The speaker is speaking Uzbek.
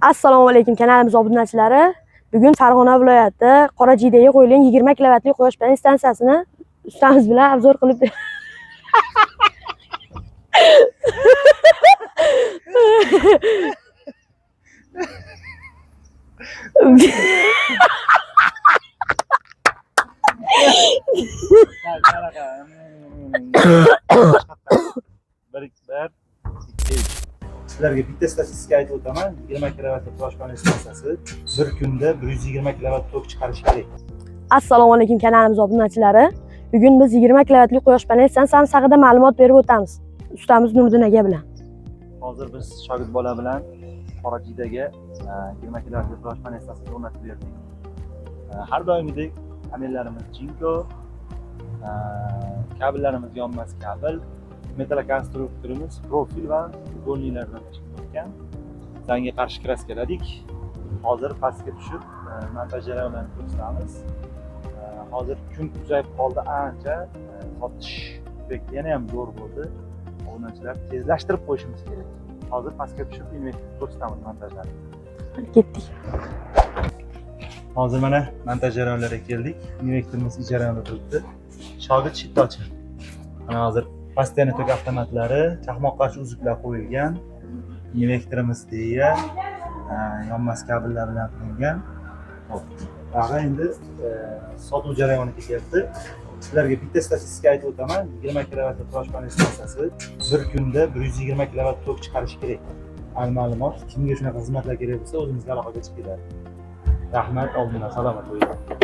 Assalomu alaykum kanalimiz obunachilari. Bugun Farg'ona viloyati Qorajiydaga qo'yilgan 20 kilovatli quyosh panel stansiyasini ustamiz bilan obzor qilib Bir, bir, ikki, uch. Sizlarga bitta statistika aytib o'taman. 20 kilovatli quyosh panel stansiyasi bir kunda 120 kilovat tok chiqarishi kerak. Assalomu alaykum kanalimiz obunachilari. Bugun biz 20 kilovatli quyosh panel stansiyasi haqida ma'lumot berib o'tamiz. Ustamiz Nuriddin aka bilan. Hozir biz shogird bola bilan Qorajiydaga 20 kilovatli quyosh panel stansiyasini o'rnatib berdik. Har doimgidek panellarimiz Jinko, kabellarimiz yonmas kabel, metallkonstruktorimiz profil va ugolniklardan tashkil topgan. Zangga qarshi kraskaladik. Hozir pastga tushib montaj jarayonlarini ko'rsatamiz. Hozir kun uzayib qoldi ancha. Sotish effekti yana ham zo'r bo'ldi. Obunachilar tezlashtirib qo'yishimiz kerak. Hozir pastga tushib ko'rsatamiz montajlarni. Ketdik. Hozir mana montaj jarayonlariga keldik. Invertorimiz jarayonda turibdi. Shogird shittochi. Mana hozir постоянный tok avtomatlari, chaqmoq qarshi uzuklar qo'yilgan. Invertorimiz deya yonmas kabellar bilan qilingan. Hop. Tag'in endi sotuv jarayoni ketyapti. Sizlarga bitta statistika aytib o'taman. 20 kilovatli quyosh panel stansiyasi bir kunda 120 kilovat tok chiqarishi kerak. Hali ma'lumot, kimga shunaqa xizmatlar kerak bo'lsa, o'zimizga aloqaga chiqinglar. Rahmat, oldindan salomat bo'ling.